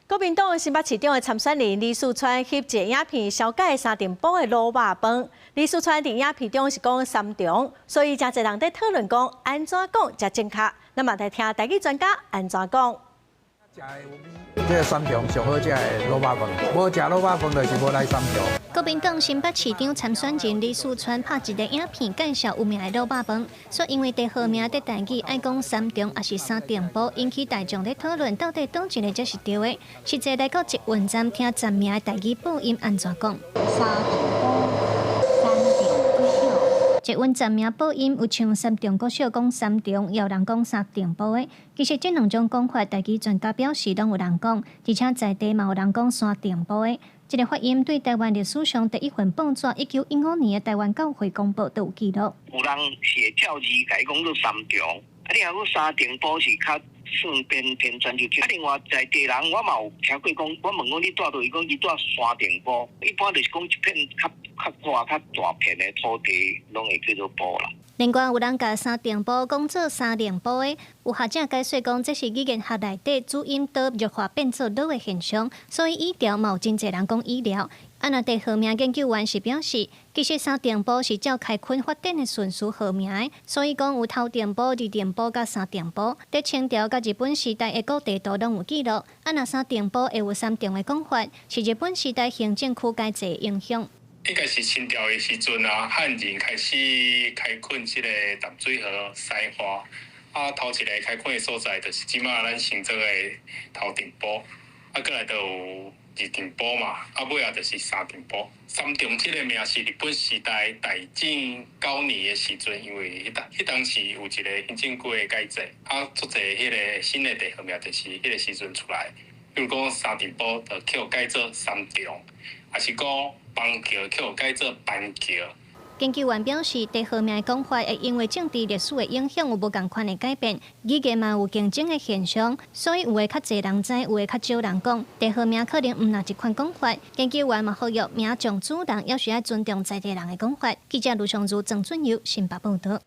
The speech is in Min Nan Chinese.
國民黨新北市長的參選人李四川翕一个影片，紹介三重埔的滷肉飯。李四川佇影片中是講三重，所以誠濟人佇討論講按怎講才正確。咱嘛來聽台語專家按怎講。這个三重上好食的滷肉飯，無食滷肉飯就是無來三重。國民黨新北市長參選人李四川拍一个影片介紹有名的滷肉飯，煞因為地號名佇台語愛講三重抑是三重埔，引起大眾咧討論到底佗一个才是對的。實際來到捷運站聽站名的台語播音按怎講？三重埔，三重國小。捷運站名播音有像三重國小講三重，也有人講三重埔的。其實這兩種講法，台語專家表示攏有人講，而且在地嘛有人講三重埔的。這个發音對台灣歷史上第一份報紙，1915年的台灣教會公報都有記錄。有人是會照字共伊講做三重，啊，你若講三重埔是較算編編轉就。啊，另外在地人我嘛有聽過講，我問講你蹛佗位，伊講伊蹛山頂埔，一般就是講一片較較闊較大片的土地，攏會叫做埔啦。另外有人共三重埔講做三重埔的，有學者解說講，這是語言學內底主音刀弱化變做魯的現象，所以語調嘛有真濟人講語調。啊，若地號名研究員是表示，其實三重埔是照開墾發展的順序號名的，所以講有頭重埔、二重埔佮三重埔。佇清朝佮日本時代的古地圖攏有記錄。啊，若三重埔會有三重的講法，是日本時代行政區改制的影響。應該是清朝的時陣啊，漢人開始開墾這個淡水河西岸，啊，頭一个開墾的所在就是這馬咱新庄的頭重埔，啊，過來就有二重埔嘛，啊，尾仔就是三重埔。三重這个名是日本時代大正九年的時陣，因為彼當時有一个行政區的改制，啊，足濟彼个新的地號名就是彼个時陣出來。比如講三重埔就予改做三重，抑是講板橋予改做板橋。研究員表示，地號名的講法會因為政治歷史的影響有無仝款的改變，語言嘛有競爭的現象，所以有的較濟人知，有的較少人講。地號名可能毋若一款講法。研究員嘛呼籲名將主人，猶是愛尊重在地人的講法。記者盧尚如、鄭俊佑新北報導。